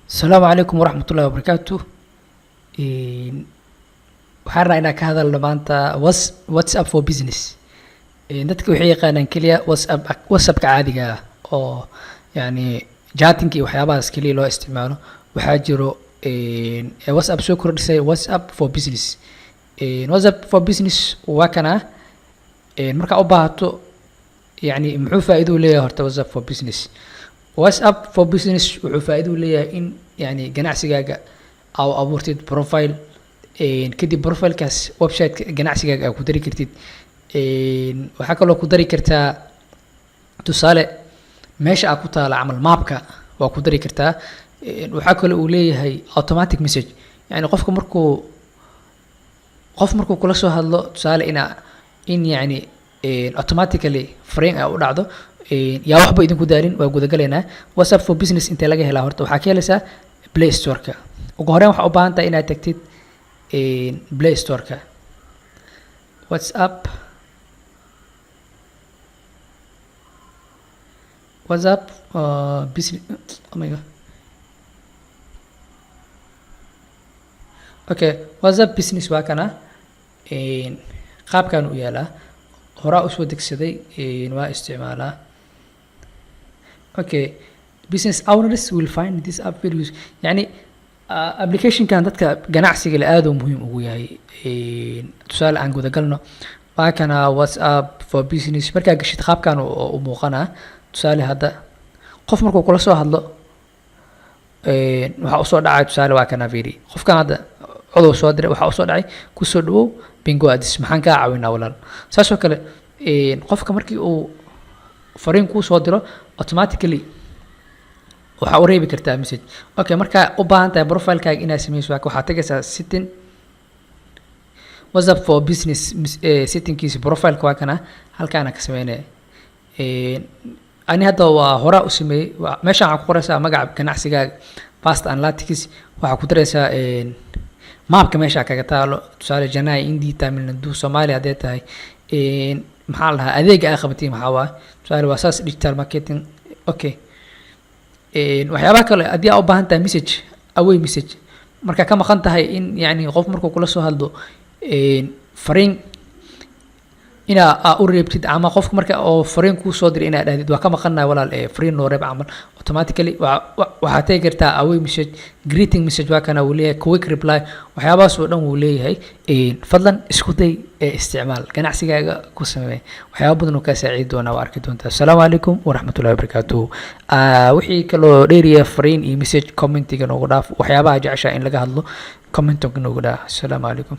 Asalaamu calaykum waraxmatullahi wabarakaatu. Waxaan rabnaa inaan ka hadalno maanta WhatsApp for Business. Dadka waxay yaqaanaan keliya WhatsApp, WhatsAppka caadiga ah oo yani chatting iyo waxyaabahaas keliya loo isticmaalo. Waxaa jiro WhatsApp soo kordhisay WhatsApp for Business. WhatsApp for Business waa kana. Markaa u baahato, yani muxuu faa'iido u leeyahay horta WhatsApp for Business? WhatsApp for Business wuxuu faa'iido u leeyahay in yani ganacsigaaga aa u abuurtid profile, kadib profilekaas website ganacsigaaga aa ku dari kartid. Waxaa kaloo ku dari kartaa, tusaale, meesha aa ku taala camal mapka waa ku dari kartaa. Waxaa kaloo uu leeyahay automatic message, yani qofka markuu qof markuu kula soo hadlo, tusaale, inaa in yani automatically fariin ay u dhacdo. Yaa waxba idinku daalin, waa gudagalaynaa. WhatsApp for Business intee laga helaa horta? Waxaa ka helaysaa Play Store-ka. Ugu horreyn waxaa u baahan tahay inaad tagtid Play Store-ka. WhatsApp Business, oh my God, okay, WhatsApp Business waa kana. Qaabkan u yaalaa, horaa usoo degsaday, waa isticmaalaa. Okay, business owners will find this app very useful. Yani applicationkan dadka ganacsiga le aad uu muhiim ugu yahay. Tusaale, aan gudagalno. Waa kana WhatsApp for Business. Markaa gashid, qaabkan u muuqanaa. Tusaale, hadda qof markuu kula soo hadlo, waxaa usoo dhacay, tusaale, waa kana, fiiri, qofkan hadda codow soo diray, waxaa usoo dhacay: "Kusoo dhawow Bingo Ads, maxaan kaa caawinaa, walaal?" Saas oo kale, qofka markii uu fariin kuu soo diro, automatically waxaa u reebi kartaa message. Okay, markaa u baahan tahay profilekaaga inaad sameyso, waxaad tagaysaa setting, WhatsApp for Business settingkiisa. Profileka waa kana, halkaana ka sameynaya. Ani hadda waa horaa u sameeyey. Meeshaan waxaa ku qoraysaa magaca ganacsigaaga, Fast Analytics. Waxaa ku daraysaa mapka meesha kaga taalo, tusaale Chennai, India, Tamil Nadu, Soomaaliya hadday tahay. Maxaa la dhahaa, adeega aa qabatiin maxaa waaye? Tusaale, waa saas, digital marketing. Okay, waxyaabaha kale haddii aa u baahan tahay, message away message, markaa ka maqan tahay, in yani qof markuu kula soo hadlo fariin inaa aa u reebtid, ama qofka marka oo fariin kuu soo diray inaa dhahdid: "Waa ka maqannahay, walaal, ee fariin noo reeb" camal, automatically waxaa tagi kartaa away message. Greeting message waa kana, wuu leeyahay quick reply, waxyaabahaas oo dhan wuu leeyahay. Fadlan isku day ee isticmaal, ganacsigaaga ku samee, waxyaaba badan oo kaa saacidi doonaa waa arki doontaa. Asalaamu calaykum waraxmatullahi wabarakaatuhu. Wixii kaloo dheeriya fariin iyo message commentiga noogu dhaaf. Waxyaabaha jeceshaa in laga hadlo commentiga noogu dhaaf. Asalaamu calaykum.